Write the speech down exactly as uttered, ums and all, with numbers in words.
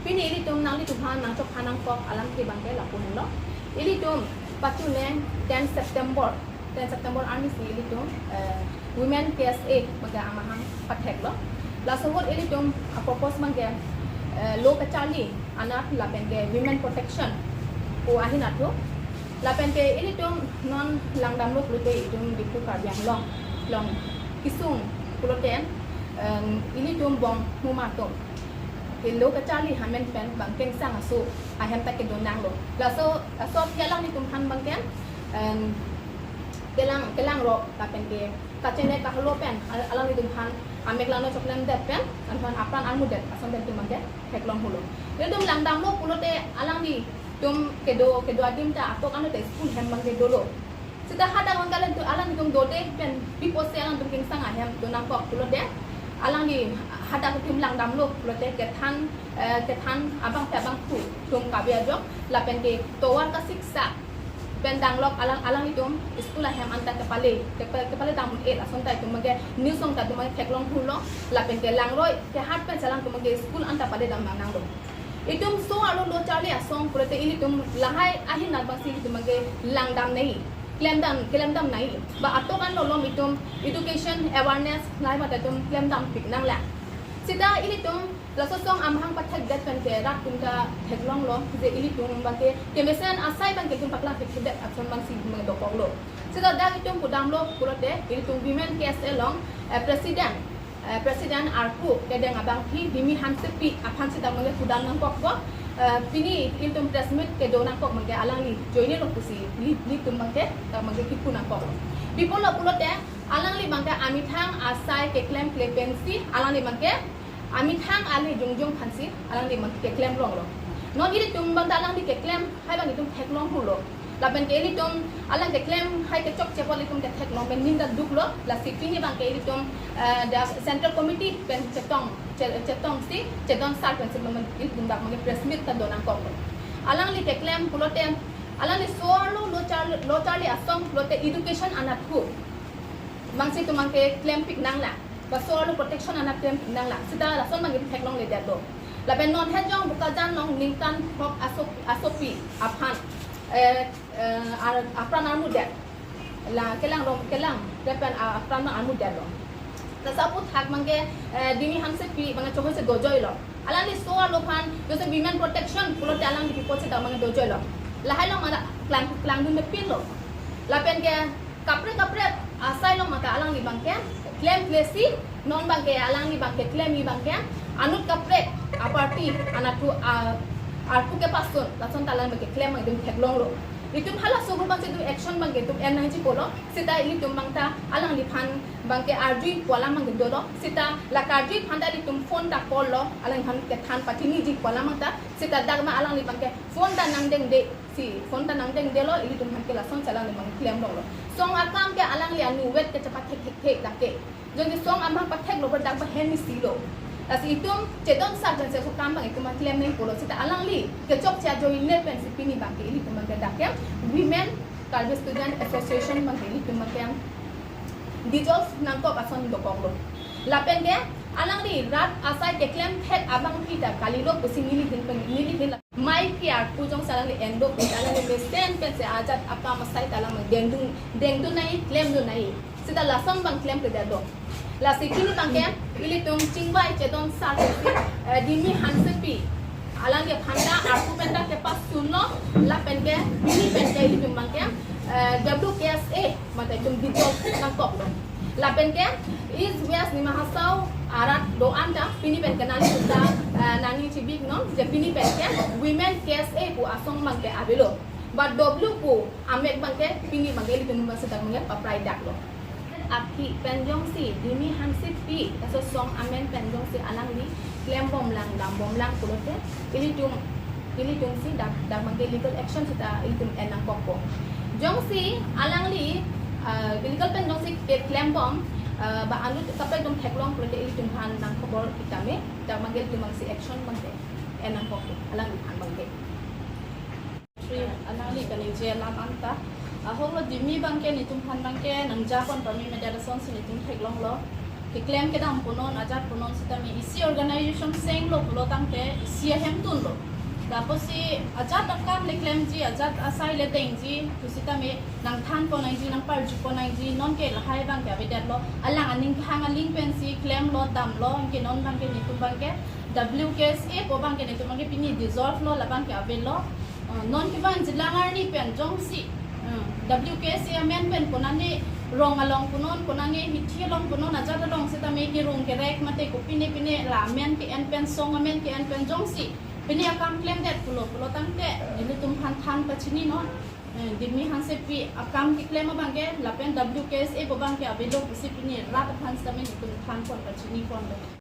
Pini ilitum nanglitum aphan nangchok phanang kok alam ke abangke lapu henlo. Ilitum pachuneng ten September, ten September arni si ilitum, eh, Women K S A abangke amahang patheklo. Laso ahut ilitum a-purpose abangke, eh, lo kacharli anat lapen ke women protection pu ahin athu. Lapen ke ilitum non langdamlo pulote itum Diphu Karbi Anglong along kesung pulote, em, ilitum bong muma atum ke lo kacharli amen pen bang kengsang aso ahem ta kedo nanglo. Laso, laso aphi alanglitum aphan abangke, em, kelang, kelang rok lapen ke kachene kahelo pen al-, alanglitum aphan amek langno choklemdet pen, anphan apran armudet ason pen itum abangke theklong hulo. Ilitum langdamlo pulote alanglitum kedo, kedo adim ta atok ano te school hem abangke dolo. Seta hadak abangke alanglitum, alanglitum dode pen pi apotsi alanglitum kengsang ahem do nangkok pulote, alangli hadak itum langdamlo pulote kethan, eh, kethan abangphu abangphu atum kabi ajok lapen ke tovar kasiksak pen danglok alang, alanglitum school ahem anta kepale, kepa-, kepale dam un-e ason ta itum abangke news along ta itum abangke theklong hulo lapen ke langroi kehat pen si alanglitum abangke school anta pale dam nang nanglo. Itum so-arlo lo charli asong pulote ilitum lahai ahin anat abangsi ilitum abangke langdam nangji, klemdam, klemdam nangji. Ba atok an lolom itum education awareness lahai mate itum klemdam pik nanglang. Seta ilitum laso asong amahang pathekdet pen ke rat atum ta theklonglo je ilitum abangke kemesen asai abangke itum paklang thekthedet ason abangsi itum abangke dokoklo. Seta dak itum pudamlo pulote ilitum Women K S A along, eh, president, eh, president arpu kedeng abangphi Dimi Hansepi aphan seta abangke pudam nangkokpo, eh, pini ilitum press meet kedo nangkok abangke alangli joine lo pusi ili, ilitum abangke, eh, abangke kipu nangkok. Pi apotlo pulote alangli abangke amethang asai keklemkle pensi alangli abangke amethang ale jongjong aphansi alangli abangke keklem longlo. Non ilitum abang ta alangli keklem hai abang itum theklong hulo. Lapen ke ilitum alang keklem hai kechokche apot ilitum ketheklong pen ning ta duklo. Lasi pini abangke ilitum, eh, dak Central Committee pen chetong, che-, chetongsi, chedon sar pensi ilitum dak abangke press meet ta do nangkoklo. Alangli keklem pulote, alangli so-arlo lo char-, lo charli asong pulote education anat hu abangsi itum abangke klempik nanglang. Ba so-arlo protection anat klempik nanglang. Seta lason abangke itum theklongledetlo. Lapen non hejong Bokajan along ningkan throk aso-, asopi aphan, eh, eh, ar-, apran armudet. La kelang rong, kelang, lapen a-, apran armudetlo. Laso aphuthak abangke, eh, Dimi Hansepi abangke chohoi se dojoilo. Alangli so-arlo aphan, jose women protection pulote alangli pi apotsi ta abangke dojoilo. Lahai along mana klang, klangdun mepinlo. Lapen ke kaprek kaprek asai along mate alangli abangke klemkle si, non abangke alangli abangke klemji abangke anut kaprek a-party anat thu a, arpu kepasun lason ta alang abangke klem abang itum theklonglo. Itum halaso ahut abangsi itum action abangke itum en nangji pulo, seta ilitum abang ta alangliphan abangke arjui pu alam abangke dolo, seta la karjui aphan ta ilitum phone ta call lo, alangliphan kethan pachiniji pu alam abang ta, seta dak ma alangli abangke phone ta nangdengde, si phone ta nangdengdelo, ilitum aphan ke lason si alangli abang klem longlo. Song akam ke alangli anuvet ke chepathek thekthe lake. Jongsi song amahang patheklo ber dak ba hem isi lo. Lasi itum chedon sar jan si so akam abang itum abang klem nangji pulo, seta alangli kechokche ajoine pensi pini abangke ilitum abangke dak ke Women Karbi Student Association abangke ilitum abangke dissolve nangkok ason dokoklo. Lapen ke alangli rat asai keklem thek abangpi ta kalilo pusi neli ahin pen, neli ahin la. Mai P R pu jongsi alangli endok, alangli mesen pensi ajat akam asai ta alang dengdun, dengdun nangji, klemdun nangji. Seta lason abang klemkledetlo. Lasi pini abangke ilitum chingvai chedon sar pensi, eh, Dimi Hansepi alangli aphan ta arpu pen ta kepasunlo, lapen ke pini pen ke ilitum abangke, eh, W K S A mate itum dissolve nangkoklo. Lapen ke East West Dima Hasao arat do-an ta pini pen ke nangli ta, eh, nangning chibiknon je pini pen ke Women K S A pu asong abangke avelo. Ba W pu amek abangke pini abangke ilitum abang seta abangke paprai daklo. Aphi pen jongsi Dimi Hansepi laso asong amen pen jongsi alangli klembomlang, dambomlang pulote ilitum, ilitum si dak, dak abangke legal action seta ilitum en nangkokpo. Jongsi alangli, ah, illegal pen jongsi keklembom, ah, ba anut kaprek atum theklong pulote ilitum aphan nangkhobor ik tame, dak abangke ilitum abangsi action abangke en nangkokpo, alangliphan abangke. Shri, alangli kaningje alam anta. Ahoklo Dimi abangke netum aphan abangke nangjapon pame media lasonsi netum theklonglo. Keklem kedam punon, ajat punon sitame isi organization senglo pulo tangte isi ahem tunlo. Lapusi ajat akam le klemji, ajat asai le dengji pu sitame nangthan pon nangji, nangparju pon nangji, nonke lahai abangke avedetlo. Alang aning kehang aling pensi klemlo, damlo, anke non abangke netum abangke W K S A pu abangke netum abangke pini dissolve lo, labangke avelo. Uh, non kevan jilang arni pen jongsi, uh, W K S A amen pen konane rong along punon, konane hithi along punon, ajat along sitame kerung kerek mate kopine pine la amen ke-en pen, song amen ke-en pen jongsi pini akam klemdet pulo pulo tangte nelitum aphan than pachininon. Eh, Dimi Hansepi akam keklem abangke lapen W K S A pu abangke avelo pusi pini rat aphan sitame nelitum than pon pachini ponlo.